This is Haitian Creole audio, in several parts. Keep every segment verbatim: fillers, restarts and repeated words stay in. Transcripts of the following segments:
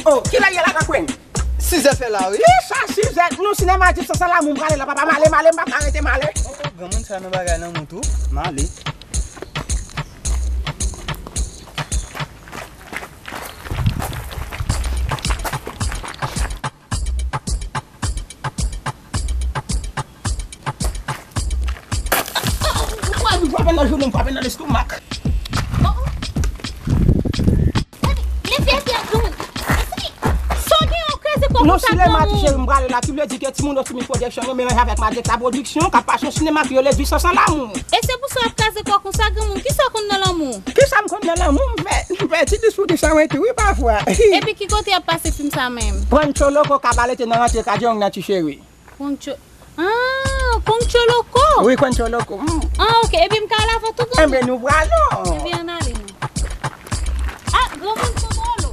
Oh, kilè ye la, Kakwen? Sizè fè la, wi. Kisa sizè? Nou sinema Dip Sans Lanmou, m prale la, papa, m ale, m ale, m pa ka rete, m ale. Oh, oh, granmoun sa nan bagay lanmou tou, m ale. Ou frape nan jounen, m frape nan lestomak. Leve pye granmoun. Sa w gen, w kraze kò konsa, granmoun? Non, sinema ti cheri, m prale la, ki vle di ke timoun Otimis Production yo melanje avèk Magenta Production, k ap pase yon sinema ki rele Dip Sans Lanmou. E se pou sa w ap kraze kò konsa, granmoun? Kisa w konn nan lanmou? Kisa m konn nan lanmou? M fè, m fè ti dis pou kisa mwen tou, wi, pafwa. Epi ki kote y ap pase fim sa menm? Pancho Loco, Kabalete nan rantre Kadjong nan ti cheri. Pancho. Ah, Pancho Loco. Wi, Pancho Loco. Mm. Ah, ok. Ebyen, m ka al avè w tou, granmoun? Enben, nou pral non. Ebyen, ann ale non. Ah, granmoun, pran dlo.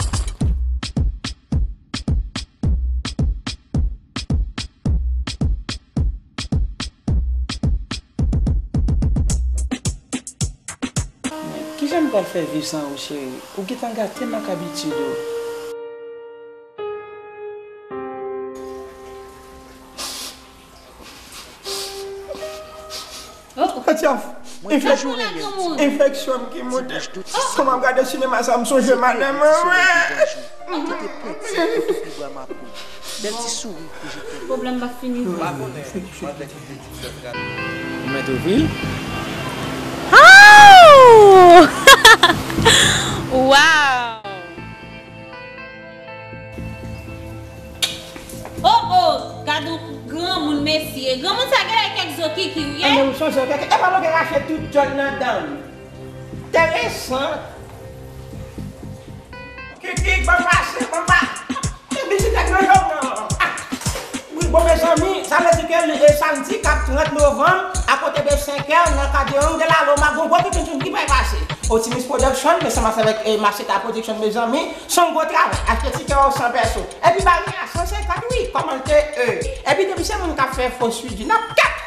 Men, kijan m pral fè viv san ou, cheri? Ou gentan gate m ak abitid ou. Oh, oh. Atyaf, enfeksyon m ki moute. Kòman m gade sinema sa, m sonje madanm mwen, wè. Pwoblèm pa fini. Ou mèt ouvri l? Oh! Wow! Oh, oh, gad yon granmoun, mesye. Granmoun sa genlè kèk zo kiki, wi, eh? Anben, ou sonje, kèk, e pa nou gen rache tout djòl nan dan m. Enteresan. Kiki, ban m pase, ban m pa-, e vizitè k nan jòm nan. Ah! Wi, bon, mezanmi, sa vle di ke li, e, samdi k ap trant novanm, akote de senk è, nan Kadjong de la Loma, gon gwo kiki ki pral pase. Otimis Production, ansanm avèk, e, Macheta Production, mezanmi, se yon gwo travay. Achte tikè w san pèso. Epi bari a san senkant, wi, kòmante, e. Epi depi se moun k ap fè fo swi di n ap kèt.